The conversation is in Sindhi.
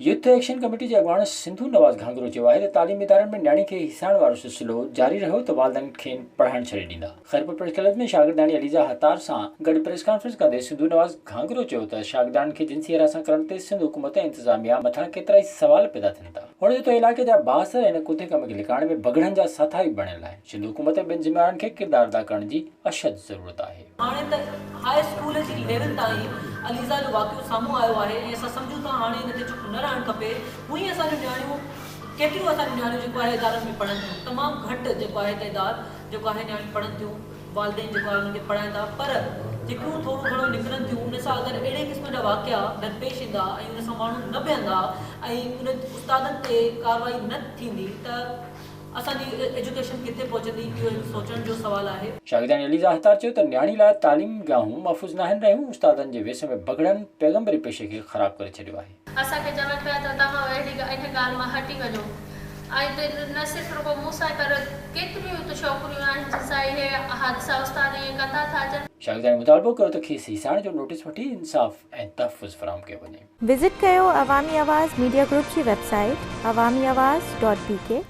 يوٿ ايڪشن ڪميٽي جي اڳواڻ سنڌو نواز گهانگهرو چيو آهي ته تعليمي ادارن ۾ نياڻي کي هيسائڻ وارو سلسلو جاري رهيو ته والدين کين پڙهائڻ ڇڏي ڏيندا. خيرپور پريس ڪلب ۾ شاگردياڻي عليزا حتار سان گڏ پريس ڪانفرنس ڪندي سنڌو نواز گهانگهرو چيو ته شاگردياڻين کي جنسي هراسان ڪرڻ تي سنڌ حڪومت ۽ انتظاميا مٿان ڪيترائي سوال پيدا ٿين ٿا. هن چيو ته علائقي جا بااثر هن ڪڌي ڪم کي لڪائڻ ۾ بگهڙن جا ساٿاري بڻيل آهن. سنڌ حڪومت ۽ ٻين ذميوارن کي ڪردار ادا ڪرڻ جي اشد ضرورت آهي. هاڻي ته هاء اسڪول جي ليول تائين عليزا جو واقعو سامهون آيو آهي ۽ اسان سمجهون ٿا هاڻي ان تي چپ نه رهڻ کپي. هونئن اسان جون نياڻيون ڪيتريون اسان جون نياڻيون جيڪو آهي ادارن ۾ پڙهن ٿيون تمام گهٽ جيڪو آهي تعداد جيڪو آهي نياڻيون پڙهن ٿيون والدين جيڪو آهي انهن کي پڙهائين ٿا پر جيڪيون ٿورو گهڻو نڪرن ٿيون ان سان اگر اهڙي قسم جا واقعا درپيش ايندا ۽ ان سان ماڻهو نه بيهندا ۽ ان استادن تي ڪارروائي نه ٿيندي ته اسان جي ايجوڪيشن ڪٿي پهچندي اهو هڪ سوچڻ جو سوال آهي. شاگردياڻي عليزا حتار چيو ته نياڻي لاء تعليم گاهون محفوظ ناهن رهيون، استادن جي ويس ۾ بگهڙن پيغمبري پيشي کي خراب ڪري ڇڏيو آهي. اسان کي چون پيا ته توهان اهڙي ان ڳالهه مان هٽي وڃو ۽ نه صرف رڳو مون سان پر ڪيتريون ئي ته ڇوڪريون آهن جن سان اهي حادثا استاد ائين ڪندا ٿا اچن. شاگردياڻي مطالبو ڪيو ته کيس هيسائڻ جو نوٽيس وٺي انصاف ۽ تحفظ فراهم ڪيو وڃي. وزٽ ڪيو عوامي آواز ميڊيا گروپ جي website Awami Awaz dot B K.